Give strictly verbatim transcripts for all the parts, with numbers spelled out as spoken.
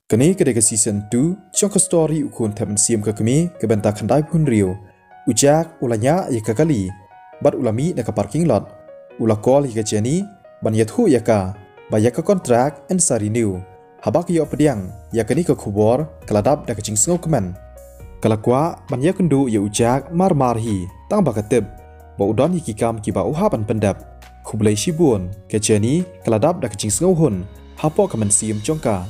Kane ka dei ka season two jong ka story U Khun Thep Mynsiem Ka Kmie, ka bynta khyndai phew hynriew. U Jack u la ñiah ïa ka kali bad u la mih na ka parking lot. U la call ïa ka Jenny ban ïathuh ïa ka ba ïa ka contract yn sa renew. Haba ka ïoh pdiang ïa kane ka khubor, ka la dap da ka jingsngewkmen. Ka la kwah ban ïakynduh ïa u Jack mar mar hi, tang ba ka tip ba u don ïa ki kam kiba u hap ban pyndep. Khublei shibun, ka Jenny ka la dap da ka jingsngewhun hapoh ka mynsiem jong ka.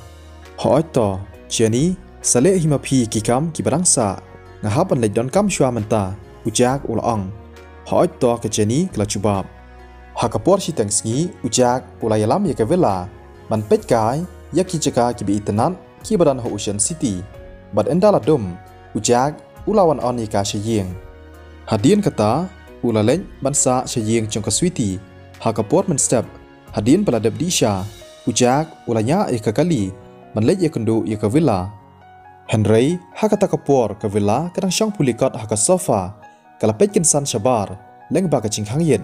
Hooid to Jenny, sa leh hi ma phi ki kam kiba dang sah. Nga hap ban leit donkam shuwa mynta, u Jack u la ong. Hooid to, ka Jenny ka la jubab. Ha ka por shiteng sngi, u Jack u la ïalam ïa ka Villa ban peit kai ïa ki jaka kiba itynnat kiba don ha Ocean City. Bad ynda la dum, u Jack u la wan on ïa ka sha ïing. Hadien kata, u la leit ban sah sha ïing jong ka Sweety. Ha ka por mynstep, hadien ba la dep dih sha, u Jack u la ñiah ïa ka kali ban leit ïakynduh ïa ka Villa. Hynrei ha kata ka por ka Villa ka dang shong pule kot ha ka sofa, ka la peit kynsan shabar lyngba ka jingkhang ïit.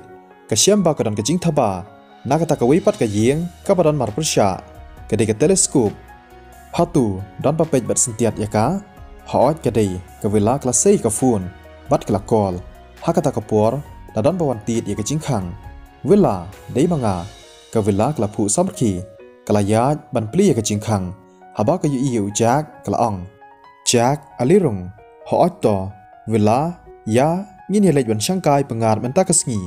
Ka shem ba ka don ka jingthaba na kata kawei pat ka ïing kaba don marpyrshah, ka dei ka telescope. Hato don ba peit bad syntiat ïa ka? Hooid ka dei, ka Villa ka la sei ka phone bad ka la call. Ha kata ka por la don ba wan tied ïa ka jingkhang. Villa, dei ma nga. Ka Villa ka la phuh samrkhie, ka la ïaid ban plie ïa ka jingkhang. Haba ka ïohi ïa u Jack, ka la ong. Jack, ale rung. Hooid to Villa, ïa ngin ïa leit ban shangkai pyngngad mynta ka sngi.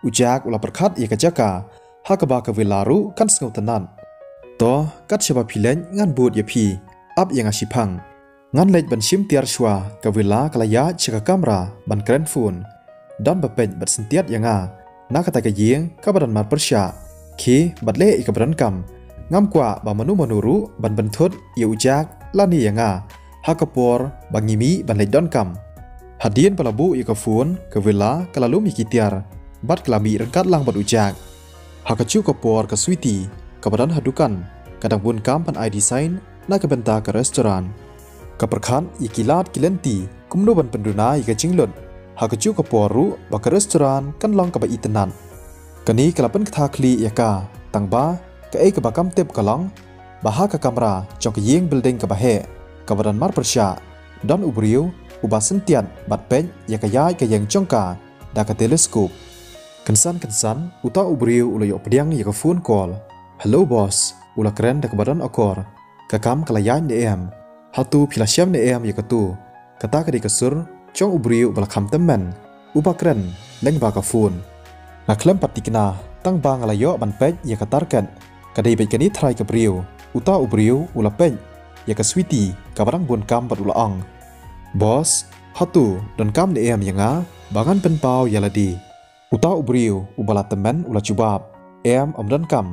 U Jack u la pyrkhat ïa ka jaka ha kaba ka Villa ruh kan sngewtynnat. To, kat shaba phi leit ngan bud ïa phi. Ap ïa nga shiphang. Ngan leit ban shim tiar shuwa. Ka Villa ka la ïaid sha ka kamra ban kren phone. Don ba peit bad syntiat ïa nga na kata ka ïing kaba don marpyrshah. Khie bad leh ïa kaba donkam. Ngam kwah ba mano mano ruh ban bynthut ïa u Jack lane ïa nga ha ka por ba ngi mih ban leit donkam. Hadien ba la buh ïa ka phone, ka Villa ka la lum ïa ki tiar bad ka la mih ryngkat lang bad u Jack. Ha kajuh ka por ka Sweety kaba don ha dukan ka dang bun kam ban ai design na ka bynta ka restaurant. Ka pyrkhat ïa ki lad ki lynti kumno ban pynduna ïa ka jinglut. Ha kajuh ka por ruh ba ka restaurant kan long kaba itynnat. Kane ka la pynkthah khlieh ïa ka, tang ba kaei kaba kam tip ka long ba ha ka kamra jong ka ïing building kaba heh, kaba don marpyrshah, don u briew uba syntiat bad peit ïa ka ïaid ka ïeng jong ka da ka telescope. Kynsan kynsan uta u briew u la ïoh pdiang ïa ka phone call. Hello boss, u la kren da kaba don akor. Ka kam ka la ïaid ne em? Hato phi la shem ne em ïa kato? Kata ka dei ka sur jong u briew uba la kham tymmen, uba kren lyngba ka phone. Nga khlem pat thikna tang ba nga la ïoh ban peit ïa ka target. Ka dei beit kane trai ka briew. Uta u briew u la peit ïa ka Sweety kaba dang bun kam bad u la ong. Boss, hato donkam ne em ïa nga ba ngan pynpaw ïa lade? Uta u briew uba la tymmen u la jubab. Em, ym donkam.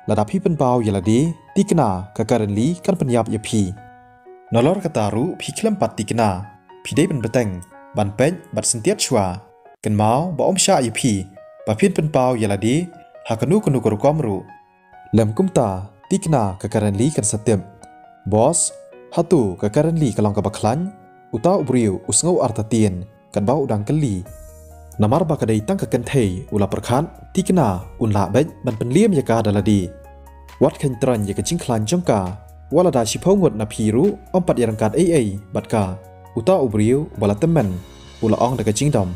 Lada phi pynpaw ïa lade, thikna ka Karen Lee kan pynïap ïa phi. Nalor kata ruh phi khlem pat thikna. Phi dei ban bteng ban peit bad syntiat shuwa. Kynmaw ba ym shah ïa phi ba phin pynpaw ïa lade ha kano kano ka rukom ruh. Lym kumta, thikna ka Karen Lee kan sa tip. Boss, hato ka Karen Lee ka long kaba khlaiñ? Uta u briew u sngew artatien katba u dang kylli. Namar ba ka dei tang ka kynthei u la pyrkhat, thikna un lah beit ban pynliem ïa ka da lade. Wat kheiñ troiñ ïa ka jingkhlaiñ jong ka. Wat lada shiphew ngut na phi ruh ym pat ïaryngkat ei ei bad ka. Uta u briew uba la tymmen u la ong da ka jingdom.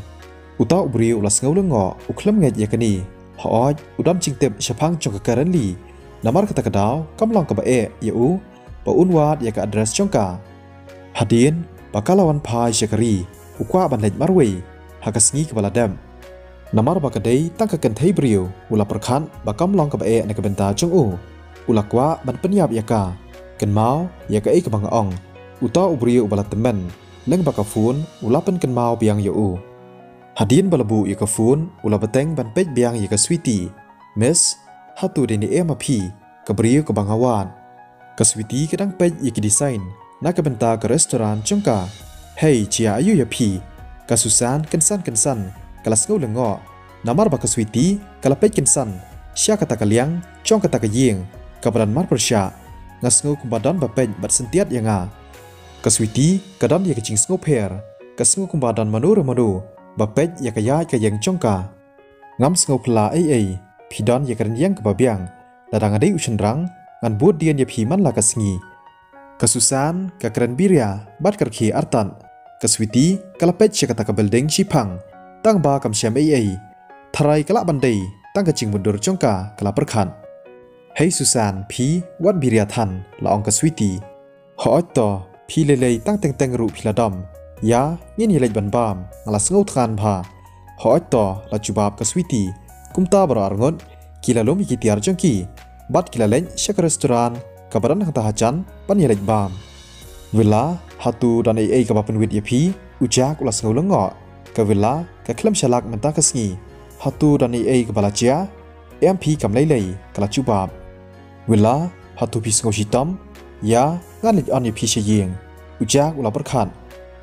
Uta u briew u la sngew lyngngoh, u khlem ngeit ïa kane. Hooid, u don jingtip shaphang jong ka Karen Lee. Namar kata ka daw kam long kaba eh ïa u ba un wad ïa ka address jong ka. Hadien ba ka la wan phai sha ka ri, u kwah ban leit marwei ha ka sngi kaba la dep. Namar ba ka dei tang ka kynthei briew, u la pyrkhat ba kam long kaba eh na ka bynta jong u. U la kwah ban pynïap ïa ka. Kynmaw ïa kaei kaba nga ong. Uta u briew uba la tymmen lyngba ka phone u la pynkynmaw biang ïa u. Hadien ba la buh ïa ka phone, u la bteng ban peit biang ïa ka Sweety. Miss, hato dei ne em ma phi ka briew kaba nga wad? Ka Sweety ka dang peit ïa ki design na ka bynta ka restaurant jong ka. Hei, jia aiu ïa phi? Ka Susan kynsan kynsan ka la sngew lyngngoh. Namar ba ka Sweety ka la peit kynsan sha kata ka liang jong kata ka ïing kaba don marpyrshah. Nga sngew kumba don ba peit bad syntiat ïa nga. Ka Sweety ka don ïa ka jingsngewpher, ka sngew kumba don mano re mano ba peit ïa ka ïaid ka ïeng jong ka. Ngam sngew phylla ei ei, phi don ïa ka rynïeng kaba biang. Lada nga dei u shynrang, ngan bud dien ïa phi man la ka sngi. Ka Susan ka kren biria bad ka rkhie artat. Ka Sweety ka la peit sha kata ka building shiphang, tang ba kam shym ei ei. Tharai ka lah ban dei tang ka jingmutdur jong ka, ka la pyrkhat. "Hei Susan, phi wat biria than," la ong ka Sweety. "Hooid to, phi lei lei tang teng teng ruh phi la dom. Ïa, ngin ïa leit ban bam, nga la sngew thngan bha." "Hooid to," la jubab ka Sweety. Kumta baroh arngut ki la lum ïa ki tiar jong ki bad ki la leit sha ka restaurant kaba don hangta hajan ban ïa leit bam. "Viola, hato don ei ei kaba pynwit ïa phi?" u Jack u la sngew lyngngoh. "Ka Viola ka khlem shalak mynta ka sngi. Hato don ei ei kaba la jia? Em phi kam lei lei," ka la jubab. "Viola, hato phi sngew shitom?" "Ïa, ngan leit on ïa phi sha ïing," u Jack u la pyrkhat.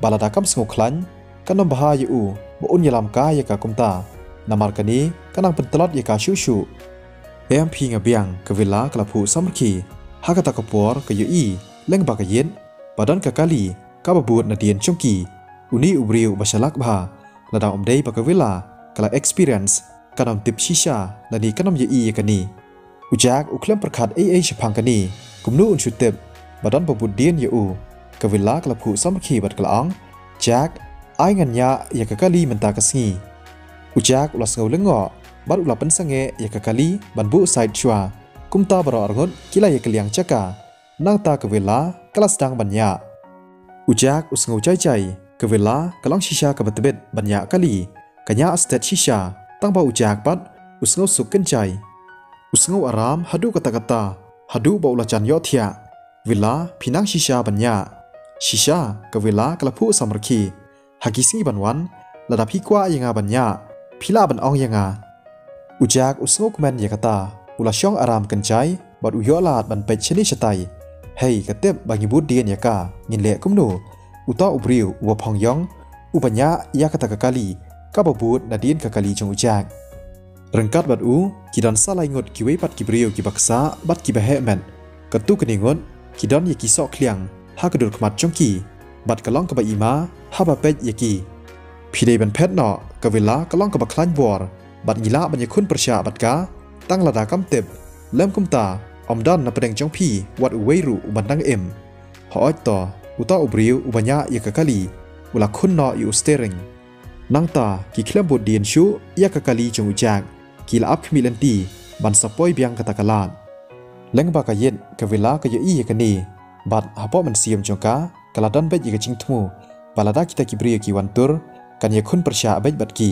Ba lada kam sngew khlaiñ, kan ym bha ïa u ba un ïalam kai ïa ka kumta. Namar kane ka nang pyntlot ïa ka shuh shuh. "Em phi, nga biang," ka Viola ka la phuh samrkhie. Ha kata ka por ka ïohi lyngba ka ïit ba don ka kali kaba bud nadien jong ki. Une u briew uba shalak bha, lada ym dei ba ka Viola ka la experience, kan ym tip shisha lane kan ym ïohi ïa kane. U Jack u khlem pyrkhat ei ei shaphang kane. Kumno un shu tip ba don ba bud dien ïa u? Ka Viola ka la phuh samrkhie bad ka la ong, "Jack, ai ngan ñiah ïa ka kali mynta ka sngi." U Jack u la sngew lyngngoh bad u la pynsangeh ïa ka kali ban buh side shuwa. Kumta baroh arngut ki la ïakylliang jaka. Nangta ka Viola ka la sdang ban ñiah. U Jack u sngew jai jai, ka Viola ka long shisha kaba tbit ban ñiah kali. Ka ñiah stet shisha, tang ba u Jack pat u sngew suk kynjai. U sngew aram haduh katta katta, haduh ba u la jan ïohthiah. "Viola, phi nang shisha ban ñiah." "Shisha," ka Viola ka la phuh samrkhie. "Ha ki sngi ban wan, lada phi kwah ïa nga ban ñiah, phi lah ban ong ïa nga." U Jack u sngewkmen ïa kata, u la shong aram kynjai bad u ïoh lad ban peit shane shatai. "Hei, ka tip ba ngi bud dien ïa ka, ngin leh kumno? Uta u briew uba phong ïong, uba ñiah ïa kata ka kali kaba bud nadien ka kali jong u Jack." Ryngkat bad u ki don sa lai ngut kiwei pat ki briew kiba ksah bad kiba heh met. Katto katne ngut ki don ïa ki sohkhliang ha ka dur khmat jong ki, bad ka long kaba ima haba peit ïa ki. "Phi dei ban phet noh, ka Viola ka long kaba khlaiñ bor, bad ngi lah ban ïakhun pyrshah bad ka tang lada kam tip. Lym kumta, ym don na pdeng jong phi wat uwei ruh uban dang im." Hooid to, uta u briew uba ñiah ïa ka kali u la khun noh ïa u steering. Nangta ki khlem bud dien shuh ïa ka kali jong u Jack, ki la ap khmih lynti ban sa poi biang kata ka lad. Lyngba ka ïit ka Viola ka ïohi ïa kane, bad hapoh mynsiem jong ka ka la don beit ïa ka jingthmu ba lada kita ki briew ki wan tur, kan ïakhun pyrshah beit bad ki.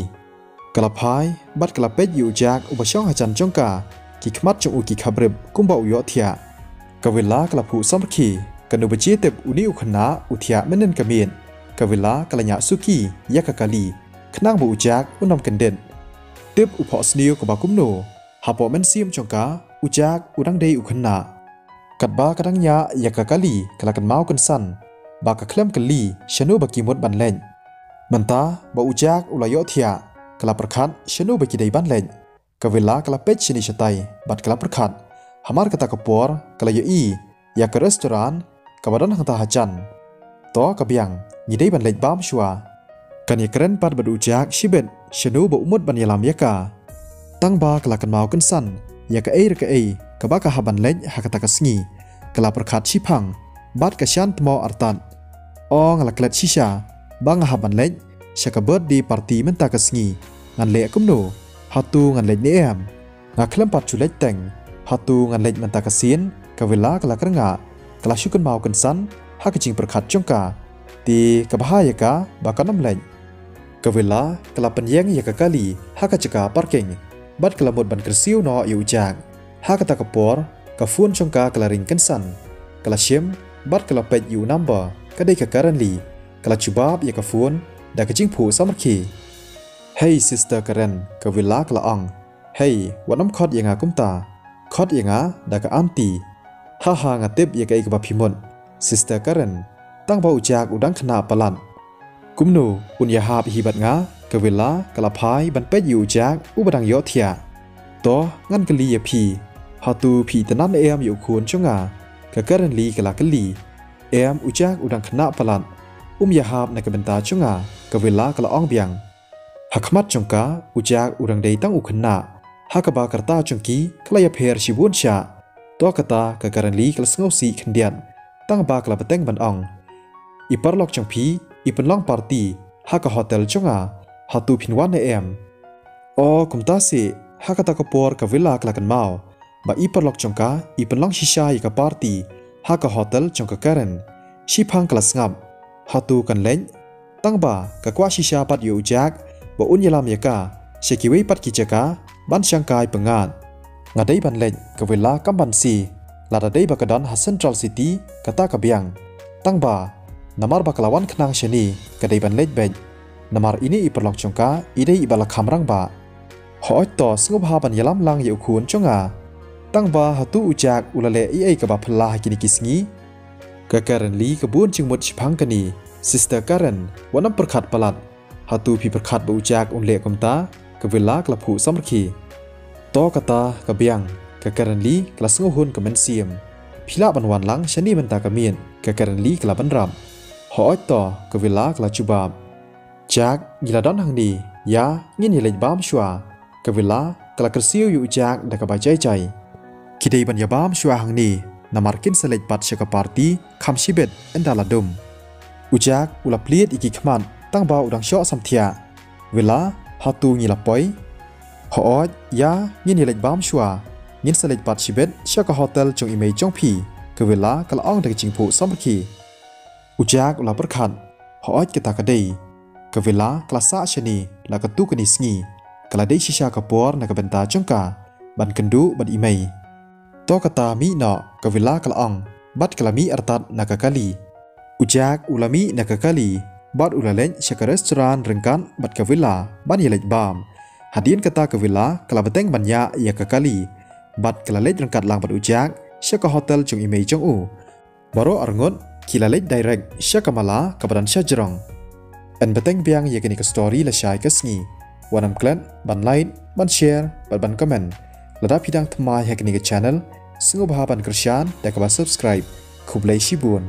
Ka la phai bad ka la peit ïa u Jack uba shong hajan jong ka, ki khmat jong u ki khabrip kumba u ïohthiah. Ka Viola ka la phuh samrkhie, kano ba jia tip une u khynnah u thiah mynnin ka miet. Ka Viola ka la ñiah suki ïa ka kali khnang ba u Jack un ym kyndit. Tip u phohsniew kaba kumno, hapoh mynsiem jong ka u Jack u dang dei u khynnah. Katba ka dang ñiah ïa ka kali ka la kynmaw kynsan ba ka khlem kylli shano ba ki mut ban leit. Mynta ba u Jack u la ïohthiah, ka la pyrkhat shano ba ki dei ban leit. Ka Viola ka la peit shane shatai bad ka la pyrkhat. Hamar kata ka por ka la ïohi ïa ka restaurant kaba don hangta hajan. To ka biang, ngi dei ban leit bam shuwa. Kan ïakren pat bad u Jack shibit shano ba u mut ban ïalam ïa ka. Tang ba ka la kynmaw kynsan ïa kaei re kaei kaba ka hap ban leit ha kata ka sngi, ka la pyrkhat shiphang bad ka shan tmoh artat. O, nga la klet shisha ba nga hap ban leit sha ka birthday party mynta ka sngi. Ngan leh kumno? Hato ngan leit ne em? Nga khlem pat shu leit teng. Hato ngan leit mynta ka sien? Ka Viola ka la kyrngah, ka la shu kynmaw kynsan ha ka jingpyrkhat jong ka. Te ka bha ïa ka ba kan ym leit. Ka Viola ka la pynïeng ïa ka kali ha ka jaka parking bad ka la mut ban kyrsiew noh ïa u Jack. Ha kata ka por ka phone jong ka ka la ring kynsan. Ka la shim bad ka la peit ïa u number, ka dei ka Karen Lee. Ka la jubab ïa ka phone da ka jingphuh samrkhie. "Hei Sister Karen," ka Viola ka la ong. "Hei, wat nym khot ïa nga kumta. Khot ïa nga da ka aunty." "Ha ha, nga tip ïa kaei kaba phi mut, Sister Karen, tang ba u Jack u dang khynnah palat." "Kumno, un ïahap hi bad nga?" ka Viola ka la phai ban peit ïa u Jack uba dang ïohthiah. "To, ngan kylli ïa phi, hato phi itynnad em ïa u khun jong nga?" ka Karen Lee ka la kylli. "Em, u Jack u dang khynnah palat, um ïahap na ka bynta jong nga," ka Viola ka la ong biang. Ha khmat jong ka u Jack u dang dei tang u khynnah, ha kaba ka rta jong ki ka la ïapher shibun shah. To kata ka Karen Lee ka la sngewsih khyndiat. tang ba ka la bteng ban ong, "I paralok jong phi i pynlong party ha ka hotel jong nga, hato phin wan ne em?" "O kumta seh," ha kata ka por ka Villa ka la kynmaw ba i paralok jong ka i pynlong shisha ïa ka party ha ka hotel jong ka Karen. Shiphang ka la sngap, hato kan leit? Tang ba ka kwah shisha pat ïa u Jack ba un ïalam ïa ka sha kiwei pat ki jaka ban shangkai pyngngad. "Nga dei ban leit," ka Villa kam banse, "lada dei ba ka don ha Central City kata ka biang. Tang ba namar ba ka la wan khnang shane ka dei ban leit beit, namar ine i paralok jong ka i dei iba la kham rangbah." "Hooid to, sngewbha ban ïalam lang ïa u khun jong nga. Tang ba hato u Jack u la leh ei ei kaba phylla ha kine ki sngi?" Ka Karen Lee ka bun jingmut shiphang kane. "Sister Karen, wat nym pyrkhat palat. Hato phi pyrkhat ba u Jack un leh kumta?" ka Villa ka la phuh samrkhie. "To kata ka biang," ka Karen Lee ka la sngewhun ka mynsiem. "Phi lah ban wan lang shane mynta ka miet," ka Karen Lee ka la bynrap. "Hooid to," ka Villa ka la jubab. "Jack, ngi la don hangne, ïa ngin ïa leit bam shuwa." Ka Villa ka la kyrsiew ïa u Jack da kaba jai jai. "Ki dei ban ïa bam shuwa hangne, namar kin sa leit pat sha ka party kham shibit ynda la dum." U Jack u la plied ïa ki khmat tang ba u dang shoh samthiah. "Villa, hato ngi la poi?" "Hooid, ïa ngin ïa leit bam shuwa. Ngin sa leit pat shibit sha ka hotel jong i mei jong phi," ka Villa ka la ong da ka jingphuh samrkhie. U Jack u la pyrkhat, "Hooid kata ka dei." Ka Villa ka la sah shane la katto katne sngi. Ka la dei shisha ka por na ka bynta jong ka ban kynduh bad i mei. "To kata mih noh," ka Villa ka la ong bad ka la mih artat na ka kali. U Jack u la mih na ka kali bad u la leit sha ka restaurant ryngkat bad ka Villa ban ïa leit bam. Hadien kata ka Villa ka la bteng ban ïa ïa ka kali bad ka la leit ryngkat lang bad u Jack sha ka hotel jong i mei jong u. Baroh arngut ki la leit direct sha ka mala kaba don sha jrong. Yn bteng biang ïa kane ka story lashai ka sngi. Wat nym klet ban like, ban share bad ban comment. Lada phi dang thymmai ha kane ka channel, sngewbha ban kyrshan da kaba subscribe. Khublei shibun.